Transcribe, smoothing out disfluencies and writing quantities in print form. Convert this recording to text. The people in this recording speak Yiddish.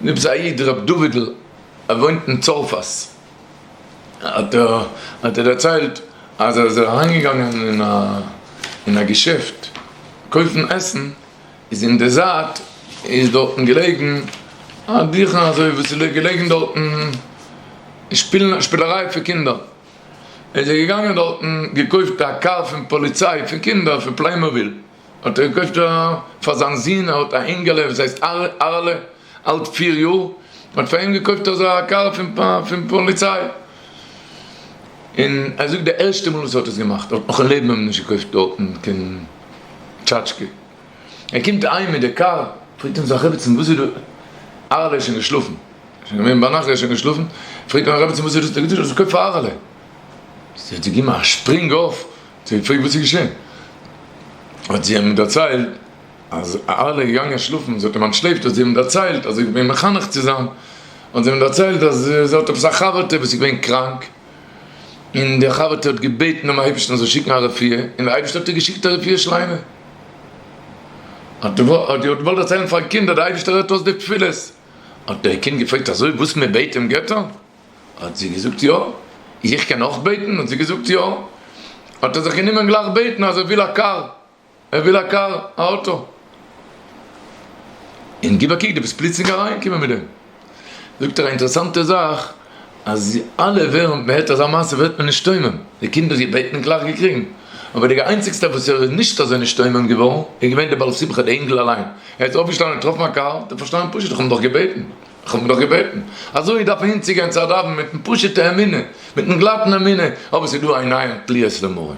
עפעס א איד ר' דוד'ל ער וואוינט אין צרפת האט ער האט ער דערציילט אז ער איז אריינגעגאנגען אין א אין א געשעפט קויפן עסן איז אין די זייט איז דארטן געלעגן א דיכן אזוי וואס איז געלעגן דארטן שפילן שפילעריי פאר קינדער איז ער געגאנגען דארטן געקויפט א קאר פון פאליציי פון קינדער פון Playmobil האט ער געקויפט א פאר זיין זון ער האט א אינגעלע וואס הייסט אהרעלע אלט פיר יאר האט פאר אים געקויפט אזא קאר פון פאליציי און ער זאגט די ערשטע מאל וואס ער האט עס געמאכט ער האט נאך אין לעבן אים נישט געקויפט דארטן קיין טשאטשקע ער קומט אהיים מיט די קאר פרעגט אים זיין רעבעצין וואס איז דא אהרעלע איז שוין געשלאפן שוין געווען ביינאכט ער איז שוין געשלאפן פרעגט אים רעבעצין וואס איז דאס האט ער געזאגט דאס איז געקויפט פאר אהרעלע זי האט געגעבן א שפרינג אויף זי האט געפרעגט וואס איז געשען, האט זי אים דערציילט אז אהרלע איז געגאנגען שלאפן, זי האט אים אנטשלעפט, האט זי אים דערציילט אז זי איז געווען מחנך צו זיין, האט זי אים דערציילט אז זי האט עפעס א חבר'טע וואס איז געווען קראנק, און די חבר'טע האט געבעטן דעם אייבערשטן ער זאל שיקן א רפואה, און דער אייבערשטער האט איר געשיקט א רפואה שלימה. האט זי געוואלט דערציילן פארן קינד אז דער אייבערשטער הערט אויס די תפילות, האט דער קינד געפרעגט אזוי וואס מען בעט אים געבט ער? האט זי געזאגט יא. איך קען אויך בעטן? האט זי געזאגט יא. האט ער זיך גענומען גלייך בעטן אז ער וויל א קאר, ער וויל א קאר, א אוטא. און גיב א קוק, דו ביסט פלוצלינג אריינגעקומען מיט דעם. זאגט ער א אינטערעסאנטע זאך, אז אלע ווערן, מען הערט אזא מעשה ווערט מען נשתומם, די קינד האט געבעטן און גלייך געקריגן. אבער די איינציגסטע וואס ער איז נישט אזוי נשתומם געווארן, איז געווען די בעל שמחה, די אינגל אליין. ער איז אויפגעשטאנען און געטראפן א קאר, האט ער פארשטאנען פשוט, איך האב אים דאך געבעטן. איך האב דאך געבעטן. אזוי דארף מען אינצוגיין צו א דאווען מיטן פשוטע אמונה, מיטן גלאטן אמונה, אבער ס'איז דא עיניים תלויות למרום.